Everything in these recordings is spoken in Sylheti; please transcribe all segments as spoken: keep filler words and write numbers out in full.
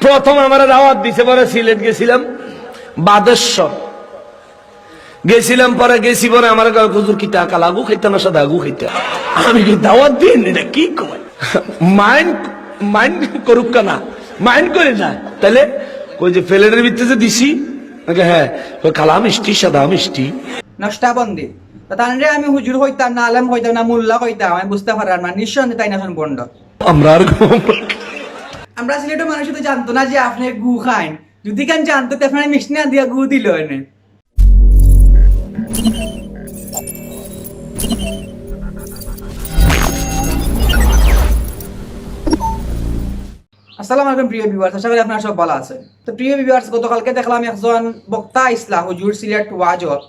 প্রথম আমারে দাওয়াত দিছে, পরে সিলেট গেছিলাম, বাদেশ্বর গেছিলাম, পরে গেছি, পরে আমার কয়, "হুজুর, কিতা কালা গু খাইতা না সাদা গু খাইতা?" আমি কি দাওয়াত দিন, এটা কি কয়? মাইন্ড, মাইন্ড করুক না, মাইন্ড করে না। তাহলে কই যে প্লেটের ভিতরে যে দিছি, আমাকে, "হ্যাঁ।" কই, "কালা মিষ্টি, সাদা মিষ্টি?" নশটাবন্দি। তো তানরে আমি হুজুর কইতাম না, আলেম কইতাম না, মোল্লা কইতাম, আমি বুঝতে পারলাম না। নিঃসন্দেহে তাইন একজন ভণ্ড। আমরা আর ঘুম। আমরা সিলেটের মানুষ তো জানতো না যে আপনি গু খাইন। যদি খান জানতো, তো আপনার মিষ্টি না দিয়া গু দিল এনে। আসসালামু আলাইকুম প্রিয় ভিউয়ার্স, আশা করি আপনারা সব ভালো আছেন। তো প্রিয় ভিউয়ার্স, গতকালকে দেখলাম একজন বক্তা আইসলা হুজুর সিলেট ওয়াজও।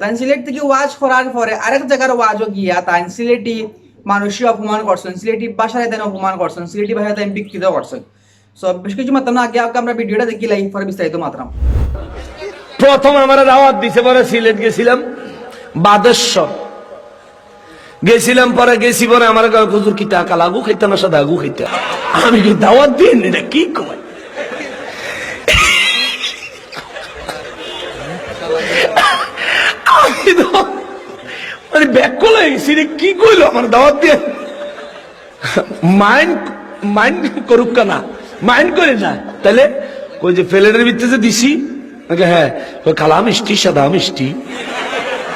তাইন সিলেট থেকে ওয়াজ করার পরে আরেক জায়গার ওয়াজও গিয়া তাইন সিলেটি মানুষের অপমান করছেন, সিলেটি ভাষায় তাইন অপমান করছেন, সিলেটি ভাষায় তাইন বিকৃত করছেন। সো বেশ কিছু মাততাম না, আগে আগে আমরা ভিডিওটা দেখিলাই, পরে বিস্তারিত মাতরাম। প্রথম আমারে দাওয়াত দিছে, পরে সিলেট গেছিলাম, বাদেশ্বর গেছিলাম, পরে গেছি, পরে আমার কয়, "হুজুর, কিতা কালা গু খাইতা না সাদা গু খাইতা?" আমি কি দাওয়াত দিন, এটা কি কয়? আমি তো মানে ব্যাক হয়ে গেছি, রে কি কইলো আমার দাওয়াত দিয়ে? মাইন্ড, মাইন্ড করুক না, মাইন্ড করে না। তাহলে কই যে প্লেটের ভিতরে যে দিছি, আমাকে, "হ্যাঁ।" কই, "কালা মিষ্টি, সাদা মিষ্টি?"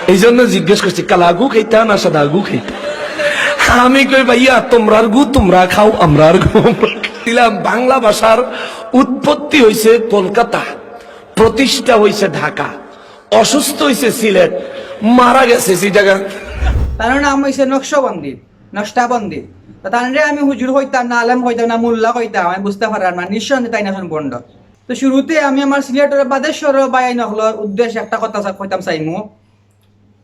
এই জন্য জিজ্ঞেস করছি, "কালা গু খাইতা না সাদা গু খাইতা?" আমি কই, "ভাইয়া, তোমরার গু তোমরা খাও, আমরার গু আমরা খাই।" দিলাম, বাংলা ভাষার উৎপত্তি হইছে কলকাতা, প্রতিষ্ঠা হইছে ঢাকা, অসুস্থ হইছে সিলেট, মারা গেছে চিটাগাং। তার নাম হইছে নকশবন্দি, নশটাবন্দি। তো তানরে আমি হুজুর কইতাম না, আলেম কইতাম না, মোল্লা কইতাম, আমি বুঝতে পারলাম না। নিঃসন্দেহে তাইন একজন ভণ্ড। তো শুরুতে আমি আমার সিলেটের বাদেশ্বর ভাই নকলর উদ্দেশ্যে একটা কথা চা-, কইতাম চাইমু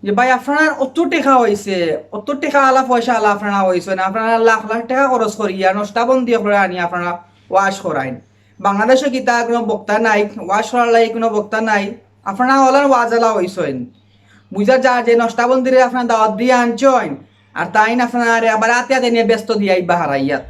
যে ভাই, আপনার অত টেকা হইছে, অত টেকা আলা পয়সা আলা আপনারা হইছেন, আপনারা লাখ লাখ টেকা খরচ করিয়া নশটাবন্দি করে আনি আপনারা ওয়াজ করাইন। বাংলাদেশে কিতা কোনো বক্তা নাই, ওয়াজ করার লাগি কোনো বক্তা নাই, আপনারা অলার ওয়াজ আলা হইছেন। বুঝা যায় যে নশটাবন্দিরে আপনারা দাওয়াত দিয়া আনছেন, আর তাইন আপনারে আবার আতে আতে নিয়া ব্যস্ত দিয়া ইবা হারাইয়াত।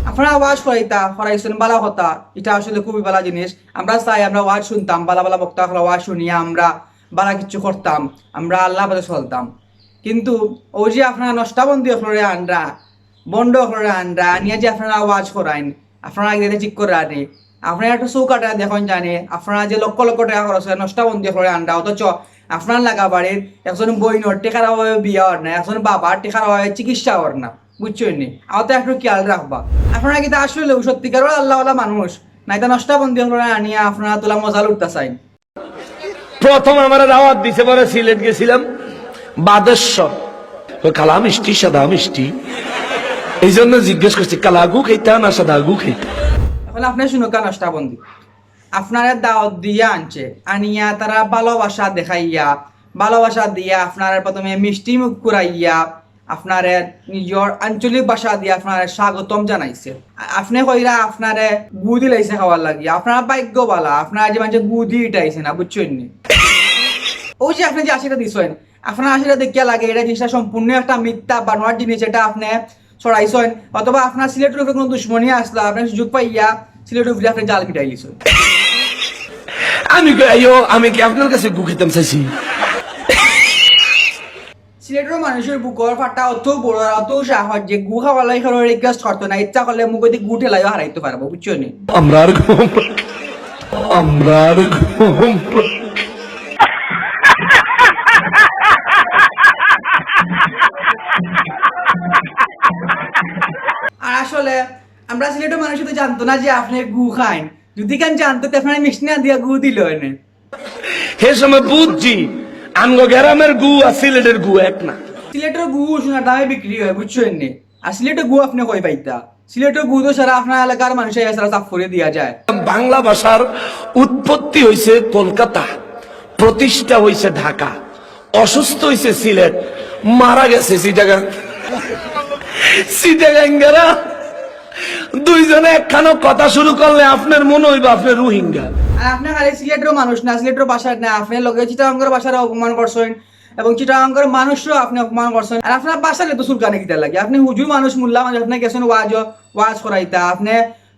আপনারা ওয়াজ করাইতা, করাইছেন, ভালা কথা, ইটা আসলে খুবই ভালা জিনিস। আমরা চাই আমরা ওয়াজ শুনতাম, ভালা ভালা বক্তা অকলর ওয়াজ শুনিয়া আমরা ভালা কিছু করতাম, আমরা আল্লাহ পথে চলতাম। কিন্তু ওই যে আপনারা নশটাবন্দি অকলরে আনরা, ভণ্ড অকলরে আনরা, আনিয়া যে আপনারা ওয়াজ করাইন, আপনারা আগে ঠিক করে আনি, আপনারা একটু চোখ কাটা দেখইন জানে, আপনারা যে লক্ষ লক্ষ টেকা খরচ করে নশটাবন্দি অকলরে আনরা, অথচ আপনার লাগা বাড়ির একজন বইনর টেকার অভাবে বিয়া অর না, একজন বাবার টেকার অভাবে চিকিৎসা অর না, বুঝছইন নি? অতা একটু খেয়াল রাখবা। আপনারা কিতা আসলে সত্যিকার আল্লাহওয়ালা মানুষ, না ইতা নশটাবন্দি অকলরে আনিয়া আপনারা তুলা মজা লুটতা চাইন? প্রথম আমারে দাওয়াত দিছে, পরে সিলেট গেছিলাম, বাদেশ্বর। কই, "কালা মিষ্টি, সাদা মিষ্টি?" এই জন্য জিজ্ঞেস করছি, "কালা গু খাইতা না সাদা গু খাইতা?" এখন আপনি শুনুক্কা নশটাবন্দি। আপনারে দাওয়াত দিয়া আনছে, আনিয়া তারা ভালোবাসা দেখাইয়া, ভালোবাসা দিয়া আপনারে প্রথমে মিষ্টি মুখ করাইয়া, আপনারে নিজর আঞ্চলিক ভাষা দিয়া আপনারে স্বাগতম জানাইছে। আ-, আপনে কইরা আপনারে গু দিলাইছে খাওয়ার লাগি। আপনার ভাগ্য ভালা, আপনার যে মানুষে গু দি ইটাইছে না, বুঝছইন নি? ওই যে আপনে যে আশিটা দিছইন, আপনার আশিটা দেখিয়া লাগে ইটা জিনিসটা সম্পূর্ণ একটা মিথ্যা বানোয়ার জিনিস, ইটা আপনে ছড়াইছইন, অথবা আপনার সিলেটের উপরে কোনো দুশমনী আসলা, আপনে সুযোগ পাইয়া সিলেটের উপরে আপনে জাল পিটাইলিছইন। আমি কই, "আইও, আমি কি আপনার কাছে গু খেতাম চাইছি?" সিলেটের মানুষের বুকর ফাটা অত বড় আর অত সাহস যে গু খাওয়ার লাগি কেউ রিকোয়েস্ট করতো না, ইচ্ছা করলে মুখেদি গু ঠেলাইও হারাইতে পারবো, বুঝছো নি? আমরা আর ঘুম, আমরা আর ঘুম। আর আসলে আমরা সিলেটের মানুষ তো জানতো না যে আপনি গু খাইন, যদি খান জানতো তো আপনার মিষ্টি না দিয়া গু দিল এনে। হে সময় বুঝছি, আমগো গ্রামের গু আর সিলেটের গু এক না। সিলেটের গু সোনার দামে বিক্রি হয়, বুঝছো এনে? আর সিলেটের গু আপনি কই পাইতা? সিলেটের গু তো সারা আপনার এলাকার মানুষের সারা সাফ করে দিয়া যায়। বাংলা ভাষার উৎপত্তি হইছে কলকাতা, প্রতিষ্ঠা হইছে ঢাকা, অসুস্থ হইছে সিলেট, মারা গেছে চিটাগাং। চিটাগাঙ্গারা দুইজনে একখানো কথা শুরু করলে আপনার মনে হইবা আপনি রোহিঙ্গা। আর আপনি খালি সিলেটের মানুষ না, সিলেটের ভাষা না, আপনি লগে চিটাগাঙ্গের ভাষার অপমান করছেন এবং চিটাগাঙ্গের মানুষরও আপনি অপমান করছেন। আর আপনার ভাষা তো চুলকানি কিতা লাগে? আপনি হুজুর মানুষ, মোল্লা মানুষ, আপনি গেছেন ওয়াজ, ওয়াজ করাইতা, আপনি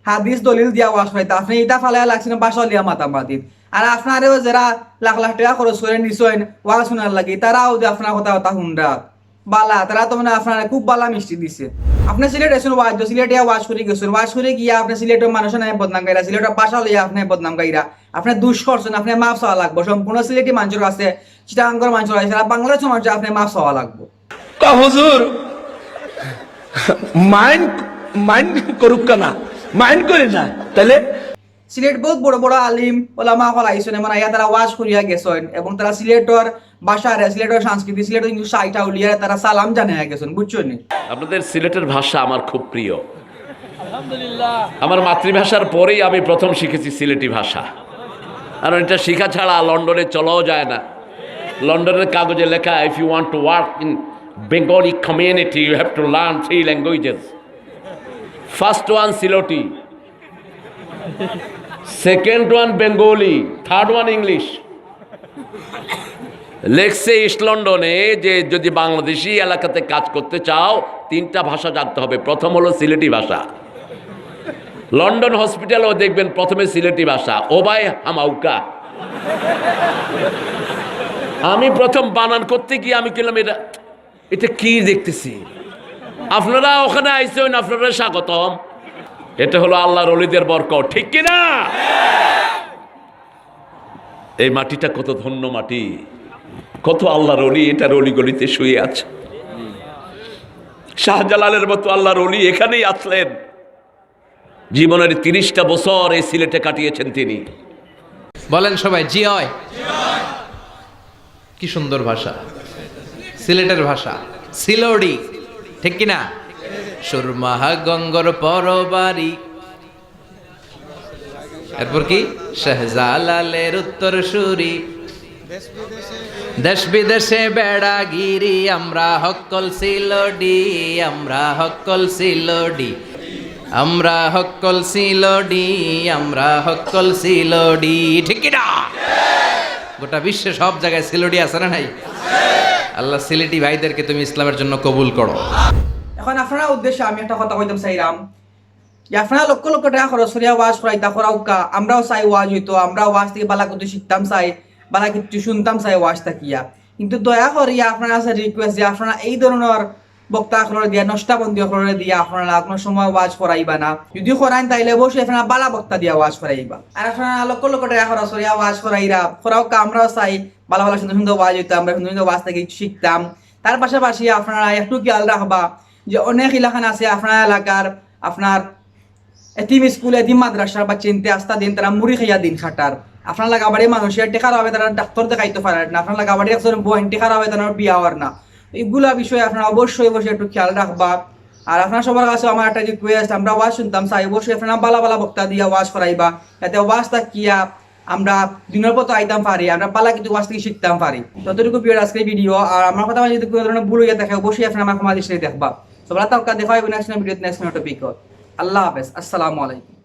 হাদিস দলিল দিয়া ওয়াজ করাইতা, আপনে ইতা ফালাইয়া লাগছইন ভাষা লইয়া মাতামাতিত। আর আপনারেও যেরা লাখ লাখ টেকা খরচ করি নিছইন ওয়াজ হুনার লাগি, তারাও যে আপনার কথা কথা হুনরা বালা, তারা তো মানে আপনারে খুব বালা মিষ্টি দিছে। আপনে সিলেট আইছইন ওয়াজ, সিলেটিয়া ওয়াজ করি গেছইন, ওয়াজ করি গিয়া আপনে সিলেটর মানুষর নামে বদনাম গাইরা, সিলেটর ভাষা লইয়া আপনে বদনাম গাইরা, আপনে দুষ করছইন, আপনে মাফ চাওয়া লাগবো সম্পূর্ণ সিলেটি মানষর কাছে, চিটাগাঙ্গর মানষর কাছে, সারা বাংলাদেশর মানষর আপনে মাফ চাওয়া লাগবো। তা হুজুর, মাইন্ড মাইন্ড করুক না, মাইন্ড করি না, তাহলে সিলেট বহুত বড় বড় আলিম ওলামা অকল আইছইন, এমন আইয়া তারা ওয়াজ করিয়া গেছইন এবং তারা সিলেটর ভাষারে, সিলেটর সংস্কৃতি, সিলেটর কিন্তু সাইটা উলিয়া তারা সালাম জানাইয়া গেছইন, বুঝছইন নি? আপনাদের সিলেটের ভাষা আমার খুব প্রিয়। আমার মাতৃভাষার পরেই আমি প্রথম শিখেছি সিলেটি ভাষা, কারণ এটা শিখা ছাড়া লন্ডনে চলাও যায় না। লন্ডনের কাগজে লেখা, if you want to work in Bengali community, you have to learn three languages. First one Siloti, second one Bengali, third one English. লেখছে ইস্ট লন্ডনে যে যদি বাংলাদেশি এলাকাতে কাজ করতে চাও, তিনটা ভাষা জানতে হবে। প্রথম হলো সিলেটি ভাষা। লন্ডন হসপিটালেও দেখবেন প্রথমে সিলেটি ভাষা, ওবায় হামাউকা। আমি প্রথম বানান করতে গিয়ে আমি কিনলাম, এটা এটা কি দেখতেছি? আপনারা ওখানে আইছেন, আপনারা স্বাগতম। এটা হলো আল্লাহর অলিদের বরকত, ঠিক কি না? এই মাটিটা কত ধন্য মাটি, কত আল্লাহর অলি এটার অলিগলিতে শুয়ে আছে। শাহজালালের মতো আল্লাহর অলি এখানেই আছলেন। জীবনের তিরিশটা বছর এই সিলেটে কাটিয়েছেন তিনি। বলেন সবাই, জি অয়। কি সুন্দর ভাষা, সিলেটের ভাষা, সিলোডি, ঠিক কি না? সুরমাহা গঙ্গর পরবারি, এরপর কি? শাহজালালের উত্তর সুরি, দেশ বিদেশে বেড়াগিরি, আমরা হক্কল সিলোডি, আমরা হক্কল সিলোডি, আমরা হক্কল সিলোডি, আমরা হক্কল সিলোডি, ঠিক কি না? গোটা বিশ্বে সব জায়গায় সিলোডি আছে না নাই? আল্লাহ, সিলেটি ভাইদেরকে তুমি ইসলামের জন্য কবুল করো। এখন আপনারা উদ্দেশ্যে আমি একটা কথা কইতাম চাইরাম যে আপনারা লক্ষ লক্ষ টেকা খরচ করিয়া ওয়াজ করাইতা করাউক্কা, আমরাও চাই ওয়াজ অইতো, আমরা ওয়াজ থাকি বালা কিছু শিখতাম চাই, বালা কিছু শুনতাম চাই ওয়াজ থাকিয়া। কিন্তু দয়া করিয়া আপনারা আছে রিকোয়েস্ট যে আপনারা এই ধরনের বক্তা অকলরে দিয়া, নকশবন্দি অকলরে দিয়া আপনারা কোনো সময় ওয়াজ করাইবা না। যদি করাইন তাইলে অবশ্যই আপনারা বালা বক্তা দিয়া ওয়াজ করাইবা। আর আপনারা লক্ষ লক্ষ টেকা খরচ করিয়া ওয়াজ করাইরা করাউক্কা, আমরাও চাই বালা বালা সুন্দর সুন্দর ওয়াজ অইতো, আমরা সুন্দর সুন্দর ওয়াজ থাকি শিখতাম। তার পাশাপাশি আপনারা একটু খেয়াল রাখবা যে অনেক এলাকান আছে আপনার এলাকার আপনার এতিম স্কুল, এতিম মাদ্রাসার বাচ্চাইন্তে আস্তা দিন তারা মুড়ি খাইয়া দিন কাটার। আপনার লাগাবাড়ি মানুষের টেকার অভাবে তারা ডাক্তার দেখাইতো পারের না, আপনার লাগাবাড়ি একজন বইন টেকার অভাবে তারা বিয়া অর না। ইগুলা বিষয়ে আপনারা অবশ্যই অবশ্যই একটু খেয়াল রাখবা। আর আপনার সবার কাছে আমার একটা রিকোয়েস্ট, আমরা ওয়াজ শুনতাম চাই, অবশ্যই আপনারা বালা বালা বক্তা দিয়া ওয়াজ করাইবা, যাতে ওয়াজ থাকিয়া আমরা দিনের পথে আইতাম পারি, আমরা বালা কিছু ওয়াজ থাকি শিখতাম পারি। যতটুকু ভিউয়ার আজকের ভিডিও, আর আমার কথা যদি কোনো ধরনের ভুল অইয়া থাকে, অবশ্যই আপনারা আমার ক্ষমা দৃষ্টিতে দেখবা। তো বালা থাকউক্কা, দেখা অইবো নেক্সট ভিডিওত, নেক্সট টপিকত। আল্লাহ হাফেজ, আসসালামু আলাইকুম।